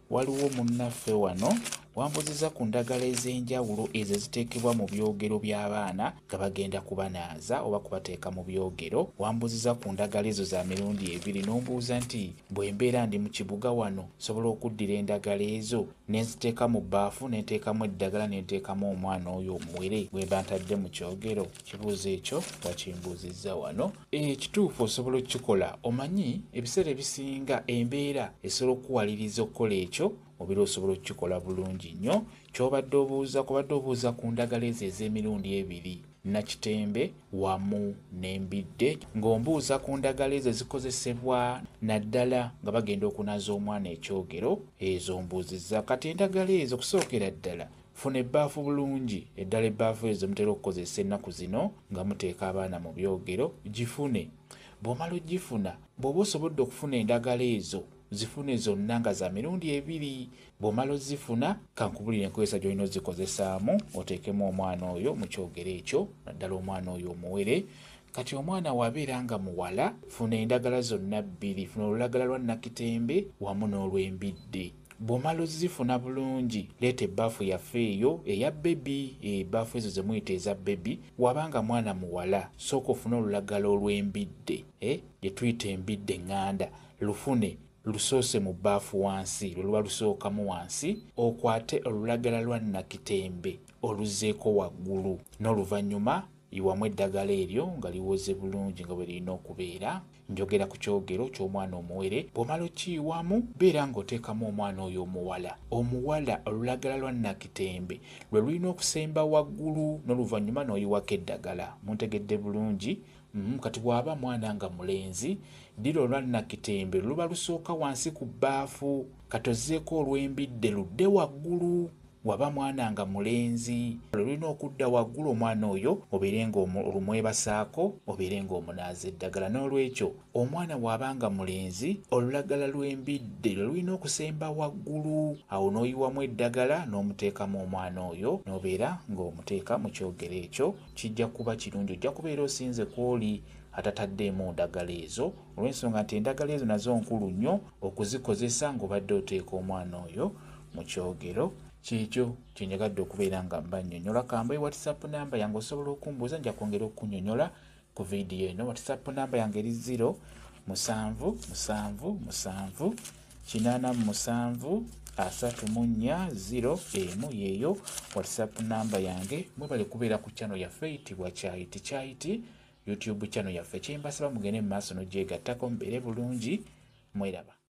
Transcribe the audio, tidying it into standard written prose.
Waliwo munnaffe wano wambuuzizza ku ndagala ez'enjawulo ezo eziteekebwa mu byogero by'abaana nga bagenda kubanaaza oba kubateeka mu byogero. Wambuuzizza ku ndagala ezo za mirundi ebiri, n'ombuuza nti bwe mbeera ndi mu kibuga wano nsobola okuddira endagala ezo ne nziteeka mu bbaafu, ne nteekamu eddagala, ne nteekamu omwana oyo omuwere gwe mba ntadde mu kyogero. Ekibuuzo ekyo wakimbuuzizza wano. Ekituufu osobola okukikola. Omanyi ebiseera ebisinga embeera esobola okukuwaliriza okukola ekyo, obeera osobola okukikola bulungi nnyo. Ky'obadde obuuza, kubadde obuuza ku ndagala ezo ez'emirundi ebiri, Nakitembe wamu n'embidde, ng'ombuuza ku ndagala ezo ezikozesebwa naddala nga bagenda okunaaza omwana ekyogero, ezo mbuuzizza. Kati endagala ezo, okusookera ddala funa ebbaafu bulungi, eddala ebbaafu ezo mutera okukozesa ennaku zino nga muteeka abaana mu byogero, gifune. Bw'omala ogifuna, bw'oba osobodde okufuna endagala ezo, zifune zonna nga za mirundi ebiri. Bw'omala ozifuna, kankubulire enkozesa gy'olina ozikozesaamu oteekemu omwana oyo mu kyogero ekyo, naddala omwana oyo omuwere. Kati omwana wabeera nga muwala, funa endagala zonna bbiri, funa olulagala lwa Nakitembe wamu n'olw'embidde. Bw'omala ozifuna bulungi, leeta ebbaafu yaffe eyo eya bebi, ebbaafu ezo ze muyita eza bebi. Wabanga mwana muwala, sooka ofune olulagala olw'embidde, gye tuyita embidde eŋŋanda, lufune lusoose mu bbaafu wansi, lwe luba lusookamu wansi, okwate olulagala lwa Nakitembe oluzzeeko waggulu, n'oluvannyuma yiwamu eddagala eryo nga liwoze bulungi nga bwe lirina okubeera. Njogera ku kyogero ky'omwana omuwere. Bw'omala okiyiwamu, beera ng'oteekamu omwana oyo omuwala. Omuwala olulagala lwa Nakitembe lwe lulina okusemba waggulu, n'oluvannyuma n'oyiwako eddagala. Muntegedde bulungi? Kati bw'aba mwana nga mulenzi, ddira olwa Nakitembe luba lusooka wansi ku bbaafu, kati ozzeeko olw'embidde ludde waggulu. Waba mwana nga mulenzi, lwe lulina okudda waggulu, omwana oyo obeere nga olumwebasaako, obeere ng'omunaaza eddagala. N'olwekyo omwana bw'aba nga mulenzi, olulagala lw'embidde lwe lulina okusemba waggulu, awo n'oyiwamu eddagala n'omuteekamu omwana oyo, n'obeera ng'omuteeka mu kyogero ekyo. Kijja kuba kirungi, ojja kubeera osinze kw'oli atataddeemu ndagala ezo, olw'ensonga nti endagala ezo nazo nkulu nnyo okuzikozesa ng'obadde oteeka omwana oyo mu kyogero. Kyekyo kyenjagadde okubeera nga mba nnyonnyola. Kambawe WhatsApp namba yange, osobola okumbuuza, nja kwongera okukunnyonnyola ku vidiyo eno. WhatsApp namba yange eri 0 7 7 7 87 34 0 1, yeeyo WhatsApp namba yange. Mwebale kubeera ku channel yaffe eyitibwa Kyayiti Kyayiti, YouTube channel yaffe. Kyembasaba mugende mu maaso n'ogyegattako, mubeere bulungi, mweraba.